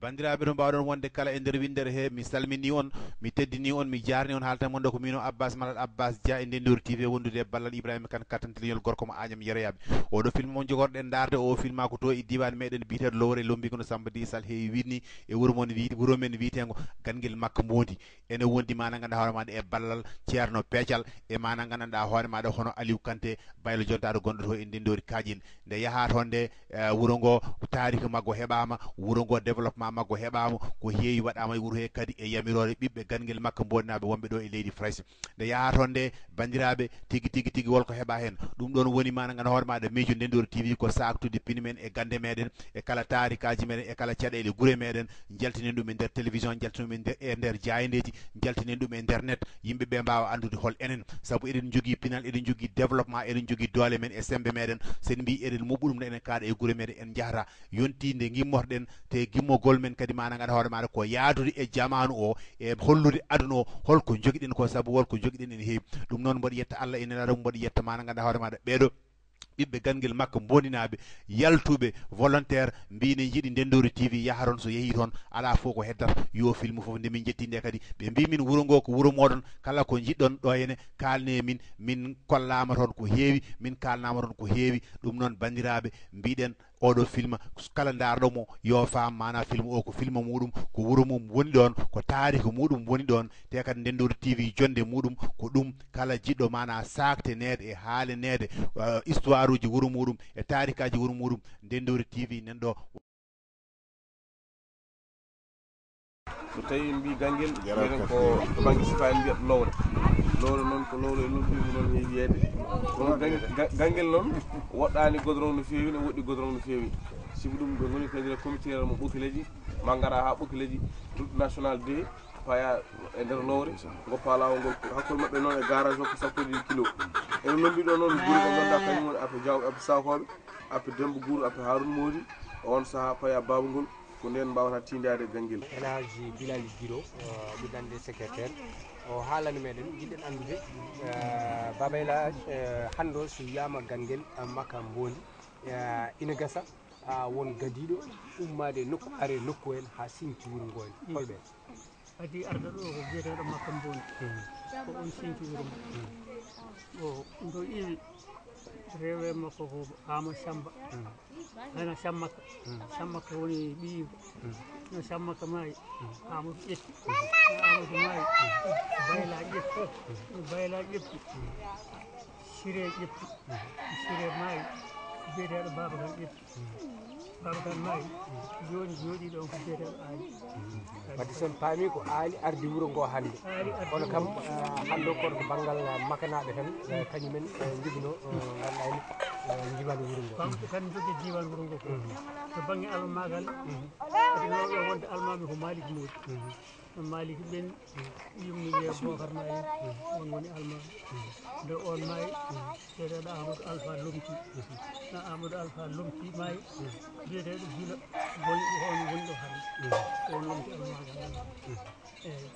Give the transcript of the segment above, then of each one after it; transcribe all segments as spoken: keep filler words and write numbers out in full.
Banndiraaɓe, to mbaawɗon wonde kala e nder winndere he, mi salminii on, mi teddinii on, mi jaarnii on. Haaltan mon ɗo ko miin o Abbas Malal Abbas Dia e Ndendoori T V, wondude e ballal Ibrahima Kane, kattanti leñol gorko mo Añam Yereyaaɓe. Oɗo film mo jogorɗen ndaarde, o filmaa ko to e diiwaan meɗen biyeteeɗo Lowre, lommbi kono Samba Di Sall heewi wiɗni e wuro mon wi-, wuro men wiyeteengo Ganngel Makka Mboondi. Ene wondi maana ngannduɗaa hoore maaɗa e ballal Ceerno Peecal, e maana ngannduɗaa hoore maaɗa hono Aliou Kanté, Baylo Jontaaɗo gonɗo to e Ndendoori Kaaƴel. Nde yahaa toon nde, eh, wuro ngo taariki maggo heɓaama, wuro ngo développement maggo heɓaama, ko heewi waɗaama e wuro he kadi e yamiroore ɓiɓɓe Ganngel Makka Mboondinaaɓe wonɓe ɗo e leydi France. Nde yahaa toon nde, banndiraaɓe, tigi, tigi, tigi wol ko heɓaa heen. Ɗum ɗoon woni maana ngannduɗaa hoore maaɗa miijo Ndendoori T V ko saaktude pine men e gannde meɗen, e kala taarikaaji meɗen, e kala caɗeele gure meɗen, njaltinen ɗum e nder télévision, njaltinen ɗum e nder, e nder jaayndeeji, njaltinen ɗum e nder net. Yimɓe ɓe mbaawa anndude hol enen, sabu eɗen njogii pinal, eɗen njogii développement, eɗen njogii doole men e semmbe meɗen. So en mbii eɗen muɓɓu ɗum, ne eɗen kaaɗa e gure meɗen, en njahata. Yontii nde ngimmorɗen, te gimmogol men kadi maana ngannduɗaa hoore maaɗa ko yahdude e jamaanu o, e hollude aduna o hol ko njogiɗen ko, sabu hol ko njogiɗen ene heewi. Ɗum noon mboɗo yetta Allah e nelaaɗo mum, mboɗo yetta maana ngannduɗaa hoore maaɗa ɓeeɗo ɓiɓɓe Ganngel Makka Mboondinaaɓe, yaltuɓe volontaire, mbii ne njiɗi Ndendoori T V yaha toon, so yehii toon alaa fof ko heddata, yo film fof. Nde min njetti nde kadi, ɓe mbii min wuro ngo ko wuro mooɗon, kala ko njiɗɗon ɗo henne kaalne min, min kollaama toon ko heewi, min kaalnaama toon ko heewi. Ɗum noon banndiraaɓe, mbiɗen oɗo film, kala ndaarɗo mo yo faam maana film o ko film muɗum, ko wuro mum woni ɗoon, ko taariki muɗum woni ɗoon, te kadi Ndendoori T V jonnde muɗum ko ɗum. Kala jiɗɗo maana saakteneede e haaleneede, eh, histoire uji wuro muɗum e taarikaaji wuro muɗum, Ndendoori T V nan ɗo. So tawii en mbii Ganngel, mbiyen ko to bannge sifa en mbiyat Lowre. Lowre noon ko Lowre e noddirde noon heewi wiyeede. Kono Ganngel, Ga-, Ganngel noon woɗɗaani goudron no feewi, ne woɗɗi goudron no feewi. Sibu ɗum ɓe ngoni kadi e comité mo Ɓokileeji, maa ngara haa Ɓokileeji, route nationale deux, paya e nder Lowre, ngoppa laawol ngol. Hakkunde maɓɓe noon e garage o ko sappo e ɗiɗi kilo. Ene lombi ɗo noon gure ɗe ngannduɗaa kañum woni Ape Diaw, Ape Sakooɓe, Ape Demba Guuro, Ape Harouna Moodi. E oon sahaa paya baaba ngol, ko ndeen mbaawata tiindaade Ganngel. El Hadji Bilal Guiro, eh, ɓiɗɗo annde secrétaire, o haalani meɗen, njiɗɗen anndude, eh, Baba El Hadji, eh, hannde o so wiyaama Ganngel, eh, Makka Mboondi, eh, ina gasa, ah, won gadiiɗo ummaade e nokku, are nokku en haa siñci wuro ngo en. Hol ɓeen? Adii arde ɗo ko biyeteeɗo Makka Mboondi. Ko oon siñci wuro ngo. O, ndo iwi, rewe makko ko Aama Samba. Hana Sammaka. Sammaka woni ɓiyiiko. No Sammaka maayi, Amadou ƴetti. No Amadou maayi, Bayla ƴetti. No Bayla ƴetti, Siré ƴetti. Siré maayi, biyeteeɗo Baaba Kan ƴetti. Baaba Kan maayi, jooni jooɗii ɗoon ko biyeteeɗo Aali. Wadde so en paami ko Aali ardi wuro ngo hannde. Aali ardi kono kam, wuro ngo. Ah, hannde o kono ko banngal, ah, makanaaɓe tan, eh, kañumen, eh, njoginoo, eh, ngannduɗaa en, eh, njimaande wuro ngo. Kamɓe tan njogii diiwaan wuro ngo fof. To bannge almaagal, kadi nawɓe wonde almaami ko Malik Moodi. Malik ɓen yummi wiye Bokar maayi, on woni almaami. Nde on maayi, biyeteeɗo Amadou Alpha Lomti. Na Amadou Alpha Lomti maayi, biyeteeɗo Jula, woni, on woni ɗo hannde. Ko on lomti almaagal. Eeyi.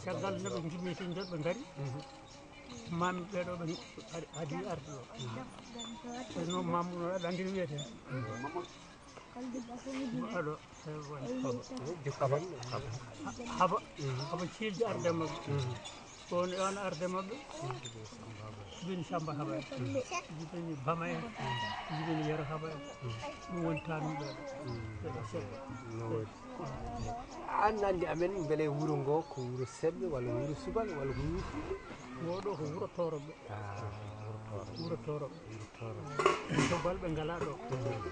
Caggal nde ɓe njimmi tin, ɓe ngari. Maami ɓeeɗo ɓe adi, adi arde ɗo. Kono maam no aɗa anndi no wiyetee? Aɗo, eeyi, woni. Haba, haba ciilde arde e maɓɓe. Ko woni on arde maɓɓe? Jibini Samba Haba en, jibini Bama en, jibini Yero Haba en. Ɗum woni tanum ɓeeɗo. Ɓeeɗo seeɗa. No woodi. Aan nanndi amen, mbele wuro ngo ko wuro seɓɓe walla wuro subal walla ko wuro fulɓe? Ngo ɗo ko wuro Tooroɓe. Ah, wuro Tooroɓe. Wuro Tooroɓe. Subalɓe ngalaa ɗo.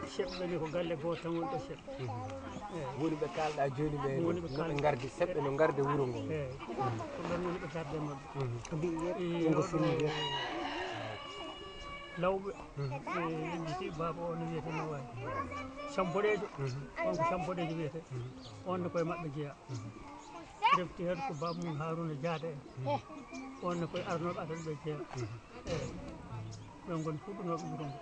Seɓɓe ni ko galle gooto tan woni ɗo seɓɓe. Eeyi. Woni ɓe kaalɗaa jooni ɓe, woni ɓe no ɓe kaalɗaa. Ngardi, seɓɓe no ngarde wuro ngo. Eeyi. Ko ɗon woni ɓe garde maɓɓe. Ko mbiyi wiyete? Eeyi, ɗum ko ɗo fini wiyete. Lawɓe. E yimɓe baaba o no wiyete no wayi. Sam Boɗeejo. On ko Sam Boɗeejo wiyete. On ne koye maɓɓe jeyaa. Refti heen ko baaba mum Haaruna Jaade en. On ne koye arnooɓe amen ɓe jeyaa. Eeyi. Ɓe ngoni fuɗɗunooɓe wuro ngo.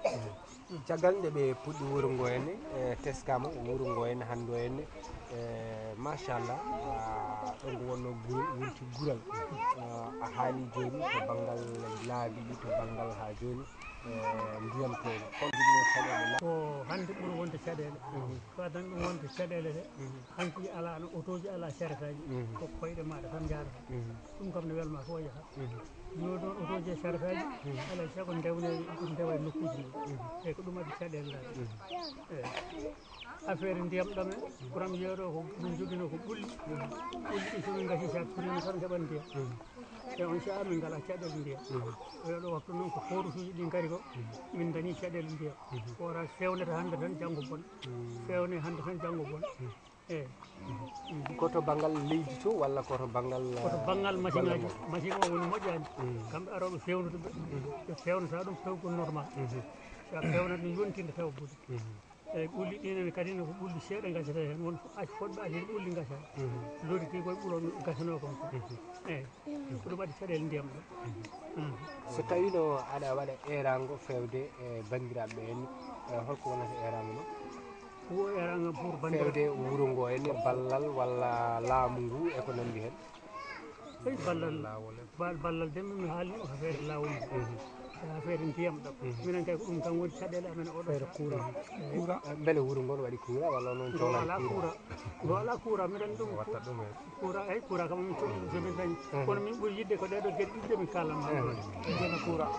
Caggal nde ɓe puɗɗi wuro ngo henne, e, teskaama wuro ngo henne, hannde o henne, e, machallah, a, ɗo ngo wonno gure, wonti gural. A, a haali jooni to banngal laabi ɗi, to banngal haa jooni. ndiyam tooɗo, hol joginoo caɗeele la? Ko hannde ɓuri wonde caɗeele. Ko addani ɗum wonde caɗeele de, hanki alaa, no otooji alaa, saretaaji, ko koyɗe maaɗa tan njaarata. Ɗum kam ne welma fof yaha. Yo ɗon otooji e saretaaji, alaa e sago ndewne, ɗum ndewa e nokkuuji mum. Eyi, ko ɗum addi caɗeele la. Eyi. Affaire ndiyam ɗam en, courant yeeɗo ko min joginoo ko ɓulli. Ɓulli ɗi so min ngasi, sa firima tan keɓan ndiyam. E on saha min ngala caɗeele ndiyam. Oyo ɗo waktu noon ko forage-uji ɗi ngari ko, min dañi caɗeele ndiyam. Forage fewnata hannde tan janngo bon. Fewne hannde tan janngo bon. Eyi. Ko to banngal leydi to walla ko to banngal, Ko to banngal machine aji, machine o woni moƴƴaani. Kamɓe arooɓe fewnude ɓe, ɓe fewnata ɗum fewgol normal. So a fewnat ɗum yontinde tawa boni. Eyi, ɓulli ɗin ene kadi ne ko ɓulli seeɗa gasata heen, won ko ac-, fotɓe accude ɓulli gasa. Loriti koye ɓulon gasanoo kon ko. Eyi, ko ɗum waɗi caɗeele ndiyam ɗo. So tawiino aɗa waɗa eeraango feewde e banndiraaɓe ɓe en, e holko wonata eeraango ma? Ko eeraango pour banndiraaɓe. Feewde wuro ngo en, ballal walla laamu ngu e ko nanndi heen? Eyi, ballal, bal-, ballal de, min mi haalni ko affaire laawol. Ko affaire ndiyam ɗam. Minen kay ko ɗum tan woni caɗeele amen oɗo. Affaire courant. Courant. Mbele wuro ngol waɗi courant walla onon? Ngo coñaani alaa courant? Courant. Ngo alaa courant, miɗen ɗum. Watta ɗum en. Courant, eyi, courant kam min coñi ɗum, so min dañi. Kono min ɓuri yiɗde ko ɗee ɗoo geɗe ɗiɗi ɗe min kaalan ma. Eyi. Ndena courant.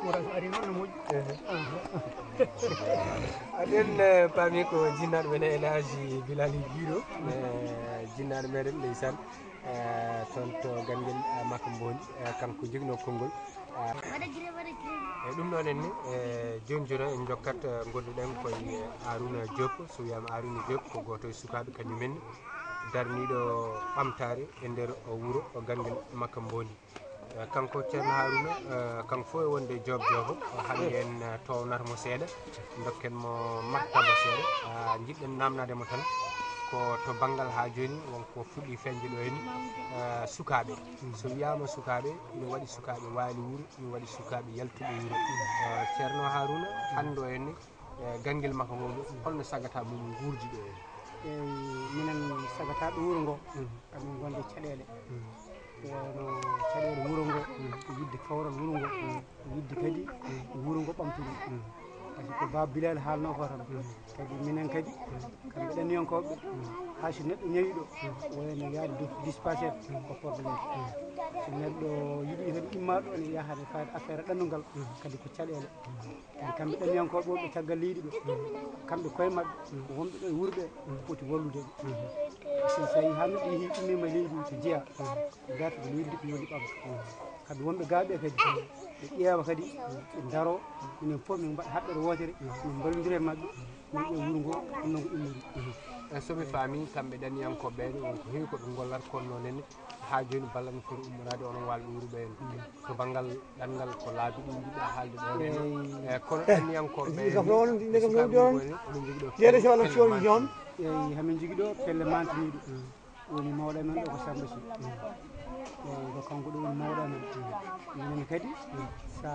Courant so ari noon no moƴƴi. Eyi. Aɗen, eh, paami ko jinnaaɗo men El Hadji Bilali Guiro, eh, jinnaaɗo meɗen ndeysaan. Eh, toon to Ganngel, eh, Makka Mbooni, eh, kanko joginoo konngol. Eh, e ɗum ɗoon en ni, eh, jooni jooni en njokkat, eh, ngonduɗen koye, eh, Arouna Diop. So wiyaama Arouna Diop ko gooto e sukaaɓe kañum en darniiɗo ɓamtaare e nder o wuro o Ganngel Makka Mbooni. Eh, kanko Ceerno Harouna, eh, kanko fof e wonde Joob Joobo, hannde en, eh, toownata mo seeɗa, ndokken mo martaba seeɗa. Ah, njiɗɗen naamnaade mo tan ko to banngal haa jooni won ko fuɗɗi feeñde ɗo en, eh, sukaaɓe. So wiyaama sukaaɓe, ina waɗi sukaaɓe waali wuro, ina waɗi sukaaɓe yaltuɓe wuro. Eh, Ceerno Harouna, hannde o en, eh, Ganngel Makka Mbooni, holno sagata mum nguurdi ɗo en? Eyi, minen sagataaɓe wuro ngo, amin ngonde caɗeele. Wano caɗeele wuro ngo, ko yiɗde fawral wuro ngo, ko yiɗde kadi wuro ngo ɓamtude. Par ce que Baba Bilal haalno ko tan, kadi minen kadi, kamɓe ɗanniyankooɓe, hay so neɗɗo ñawi ɗo, wayno yaade dis-, dispensaire, ko problème. So neɗɗo yiɗi kadi imma ɗo, ne yaha ne fayda affaire ɗannungal, kadi ko caɗeele. Kamɓe ɗanniyankooɓe wonɓe caggal leydi ɓe, kamɓe koye maɓɓe, ko wonɓe ɗo e wuro ɓe, foti wallude ɓe. So, so tawi haa neɗɗo yehi, immiima leydi to jeyaa, darta ko leydi ndi ko woni ɓamta. Kadi wonɓe gaaɓe kadi, ɓe ƴeewa kadi, ɓe ndaroo, minen fof min mbaɗa haɓɓere wootere, min mballondira e maɓɓe, min ƴeewa wuro ngo, honno ngo immori. E so mi faami, kamɓe ɗanniyankooɓe ɓe, won ko heewi ko ɓe ngollata, kono noon ne, haa jooni ballal no foti ummoraade onon waalɓe wuro ɓe en. To banngal ɗanngal ko laabi ɗi njiɗɗa haalde ɗo en. Eyi. Eh, kono ɗanniyankooɓe ɓe kam noon, nde kam noon ɗon, oɗon njogii ɗo yeɗe so Allah pelle cooñi manque. Noon. Eyi, hamin njogii ɗo pelle mantiniiɗo. Woni mawɗo men ɗo ko Samba Sy. Eyi, ko kanko ɗo woni mawɗo men. Minen kadi, sa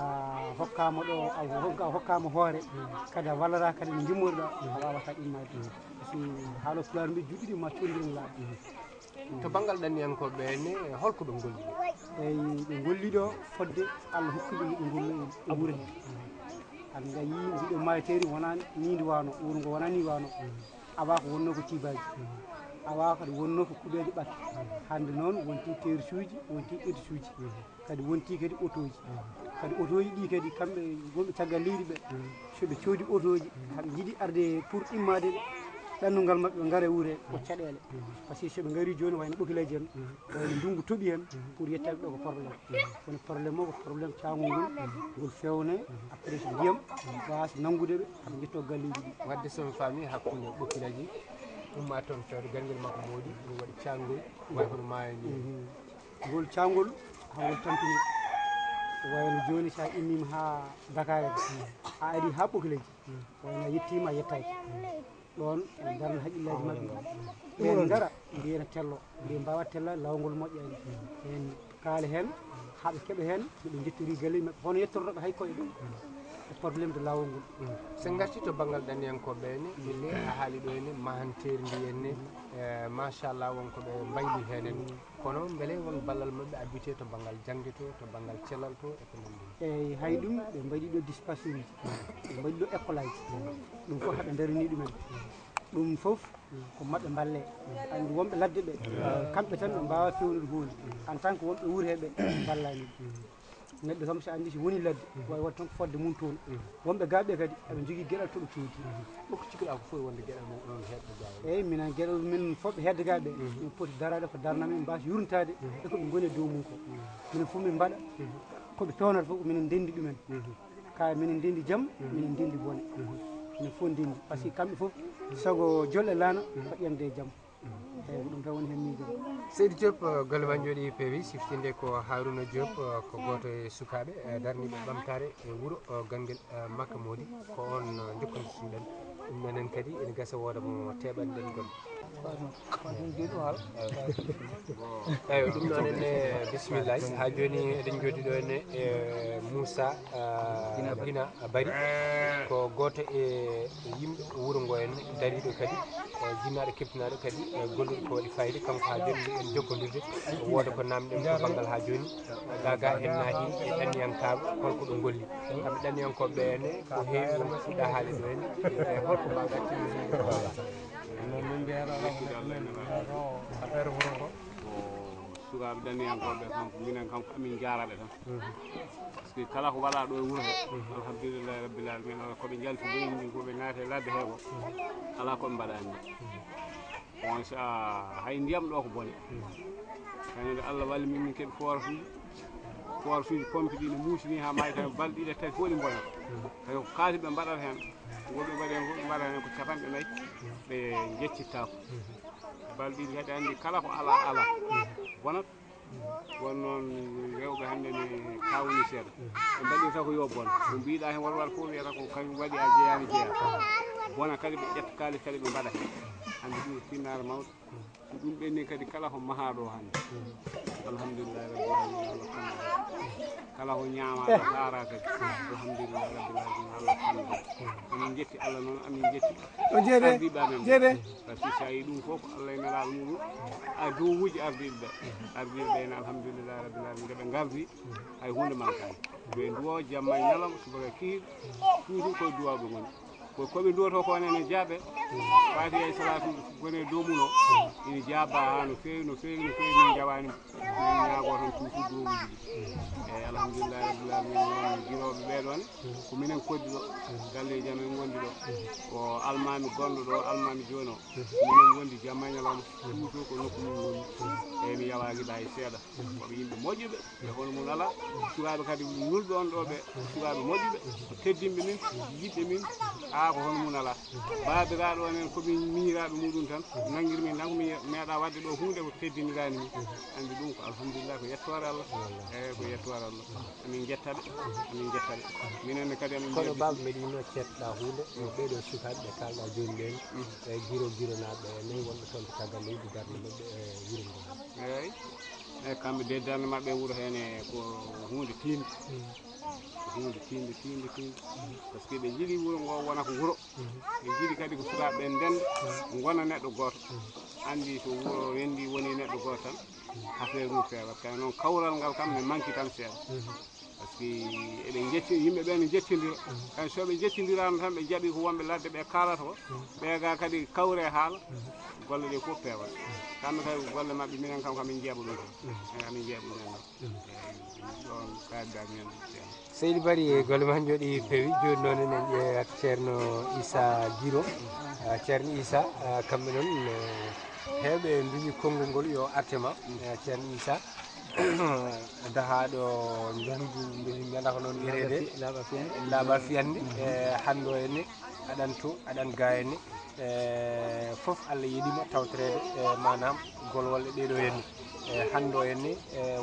hokkaama ɗo, a hokka-, hokkaama hoore, kadi a wallata kadi no ngimmori ɗo, a waawata immaade. Par ce que haalo Pulaar mbi juɗɗi ma conndiren laaɓa. To banngal ɗanniyankooɓe ɓe ne, holko ɓe ngolli? Eyi, ɓe ngolli ɗo fodde Allah hokkude ɓe ngol e wuro he. Hannde a yii ndiɗo maayo teeri wonaa ni ndi wano, wuro ngo wonaa ni wano. Awa ko wonno ko tiibaaji. Awa kadi wonno ko kuɓeeje ɓakke. Hannde noon wonti tersuuji, wonti etisuuji. Kadi wonti kadi otooji. Kadi otooji ɗi kadi kamɓe wonɓe caggal leydi ɓe, so ɓe coodi otooji, haɓe njiɗi arde pour immaade ɗannungal maɓɓe, ɓe ngara e wuro he, ko caɗeele. Par ce que so ɓe ngarii jooni, wayno Ɓokileeji en, wayno ndunngu toɓi heen, pour yettaade ɗo ko problème. Kono problème o ko problème caangol ngol, ngol feewnee, après so ndiyam waasa nanngude ɓe, haɓe njettoo galleeji ɗi. Waɗde so mi faami hakkunde Ɓokileeji, umma toon fewde Ganngel Makka Mbooni, ɗum waɗi caangol, way hono maayo ni. Ngol caangol, hangol tampini. Wayno jooni, sa immiima haa Dakar en, a ari haa Ɓokileeji, wayno a yettiima, a yettaaki. Ɗoon ene darna haqqillaaji maɓɓe. Ɓeen ngara, mbiya ene tello, mbiya mbaawa tellaade, laawol ngol moƴƴaani. Ɓeen kaala heen, haa ɓe keɓa heen, ɓe njettori galleeji maɓɓe. Hono yettortooɓe hay koye ɗum, e problème de laawol ngol. So en ngartii to banngal ɗanniyankooɓe ɓe ne, mbele a haali ɗo ene, mahanteeri ndi ene, eh, Machallah, won ko ɓe mbayli heen en. Kono mbele won ballal maɓɓe addete to banngal jannge to, to banngal cellal to, e ko nanndi? Eeyi, hay ɗum, ɓe mbaɗi ɗo dispatch uji, ɓe mbaɗi ɗo école aji. Ɗum fof haɓe ndarini ɗumen. Ɗum fof ko maɓɓe mballe. Anndi wonɓe ladde ɓe, kamɓe tan ɓe mbaawa fewnude huunde. En tant que wonɓe wuuri heɓe, ɓe mballani. Neɗɗo kam, so anndi, so woni ladde, wawi waɗde tan ko fodde mum toon. Wonɓe gaaɓe kadi, aɓe njogii geɗal to ɓe coodi. Ɗum ko cikkuɗaa ko foti wonde geɗal mum onon heedɓe gaaɓe? Eeyi, minen geɗal min fof ɓe heedde gaaɓe, min poti daraade ko darna min, mbasa yurnitaade e ko ɓe ngoni e dow mum ko. Minen fof min mbaɗa, ko ɓe pewnata fof, minen ndenndi ɗumen. Ka minen ndenndi jam, minen ndenndi bone. Minen fof ndenndi, par ce que kamɓe fof, sago jolle laana, mbaɗ yande e jam. Eeyi, ko ɗum tan woni heen miijo. Seydi Diop, eh, golle ma njooɗii peewi, siftinde ko Haruna Diop, eh, ko gooto e sukaaɓe, eh, darniiɓe ɓamtaare e wuro, eh, Ganngel, eh, Makka Moodi. Ko oon, eh, njokkondirɗen. Ɗum noon en kadi ene gasa wooda mo teɓanɗen goɗɗo. Eeyi, ɗum noon en, eh, bisimillahi. Haa jooni eɗen njooɗii ɗo ene, eh, Moussa, eh, Bina Bari, ko gooto e yimɓe wuro ngo en dariiɗo kadi, e jinnaaɗo keptinaaɗo kadi, e golluɗo ko waɗi fayida. Kanko haa jooni en jokkondirde, wooda ko namɗen ko banngal haa jooni. Gaga en naati e ɗanniyankaaɓe, holko ɓe ngolli. Kamɓe ɗanniyankooɓe ɓe ene, ko heewi won ko fuɗɗa haale ɗo ene, e holko mbawɗa timmitinde ko ballal? Min mbiyata affaire wuro ngo. Ko sukaaɓe ɗanniyankooɓe kam, ko minen kam, ko amin jaaraɓe tan. Par ce que kala ko waɗa ɗo e wuro he, alhamdulillahi rabbil alamin, ala ko ɓe njalti leydi ndi, ko ɓe naati e ladde he ko, ala ko ɓe mbaɗani. On sa hay ndiyam ɗo ko bone. Kañum de Allah walli min, min keɓi forage uji, forage uji pompe ɗi no muusi ni ha maayi tan, balɗe ɗiɗi tati fof ɗi mbonata. Tawi ko kaati ɓe mbaɗata hen, ko ɓe mbaɗi hen, ko ɓe mbaɗata hen ko capanɗe nayi, ɓe jeccittaako. Balɗe ɗiɗi kadi anndi kala ko ala, ala. Bonat. Won noon rewɓe hannde ne kawni seeɗa. Ɓe mbaɗirta ko yo bon. Ko mbiɗa heen won wal fof wiyata ko kañum waɗi a jeyaani jeyaa. Bona kadi ɓe ƴetta kaalis kadi ɓe mbaɗa heen. Anndi ɗum ko finnaare mawɗo. So ɗum ɓenni kadi kala ko mahaa ɗo hannde. Alhamdulillahi rabbil alamin, Allah kanko. Kala ko ñaama ɗo saara kadi. Alhamdulillahi rabbil alamin, Allah kanko. Amin jetti Allah noon, amin jetti. O jeede, ardiiɓe amen ɓe. Jeede. Par ce que so a yii ɗum fof ko Allah e nelaaɗo muɗum, a duwuuji ardiiɓe ɓe. Ardiiɓe ɓe ne, alhamdulillahi rabbil alamin, nde ɓe ngardi, hay huunde mankaani. Ɓe duwo jamma e ñalawma, subaka kiir, toujours koye duwaaɓe ngoni. Ko, ko ɓe duwoto ko ne, ne jaaɓe. Faati e salaatu gone dow mum o, ina jaaba haa no feewi, no feewi, no feewi, min njawaani. Min ñaagoo tan toujours duwuuji ɗi. Eeyi, alhamdulillahi rabbil alamin, noon girooɓe ɓee ɗoo ne, ko minen koddi ɗo, galleeji amen ngondi ɗo. Ko almaami gonɗo ɗo, almaami jooni o. Minen ngondi jamma e ñalawma, toujours ko nokku mum ngoni. Eeyi, mi yawaaki ɗo hay seeɗa. Ko ɓe yimɓe moƴƴuɓe, e hono mum alaa. Sukaaɓe kadi nulɓe on ɗo ɓe, ko sukaaɓe moƴƴuɓe, ko teddinɓe min, ko yiɗɓe min. Aa, ko hono mum alaa. Baabiraaɗo on en, ko min miñiraaɓe muɗum tan, nanngir min tan, ko min meeɗa waɗde ɗo huunde ko teddiniraani min. Anndi ɗum ko alhamdulillah, ko yettoore Allah. Eeyi, ko yettoore Allah. Amin njetta ɓe, amin njetta ɓe. Minen ne kadi amin. Kono mbiya baaba, mbeɗa yiɗno ceetɗa huunde, e ɓee ɗoo sukaaɓe ɓe kaalɗa jooni ɓeen, e Giro Gironaaɓe ɓe, nayi wonɓe toon to caggal leydi, darnde maɓɓe e wuro ngoo. Eeyi. Eeyi, kamɓe de darnde maɓɓe e wuro heen e ko huunde tiiɗnde. Ko huunde tiiɗnde, tiiɗnde, tiiɗnde. Par ce que ɓe njiɗi wuro ngoo wona ko wuro. Ɓe njiɗi kadi ko sukaaɓe ɓe ndenda, ngona neɗɗo gooto. Anndi so wuro renndi woni neɗɗo gooto tan, affaire mum feewat. Kay noon kawral ngal kam ne manki tan seeɗa. Par ce que eɓe njetti, yimɓe ɓe ne njettindira. Kay so ɓe njettindiraano tan, ɓe njaɓi ko wonɓe ladde ɓe kaalata ko, ɓe ga kadi kawre haala, golle ɗe fof peewat. Kamɓe kay golle maɓɓe, minen kam, kam min njeeɓa ɗum tan. Eeyi, amin njeeɓa ɗum tan. Eeyi, ɗum ɗoon kaalda men. Seydi Bari, golle ma njooɗii peewi. Jooni noon enen ƴeewa Ceerno Issa Giro. Ah, Ceerno Issa, ah, kamɓe noon, eh, heewɓe nduñi konngol ngol yo arte ma. Eh, Ceerno Issa, dahaaɗo njandu, mbiɗa ko noon wiyeteede, laaɓa fiyande. Laaɓa fiyande. Eh, hannde o ene, aɗan to, aɗan ga ene. Eh, fof Allah yiɗi mo tawtoreede, eh, maanaam golwole ɗee ɗoo henne. Eh, hannde o henne, eh,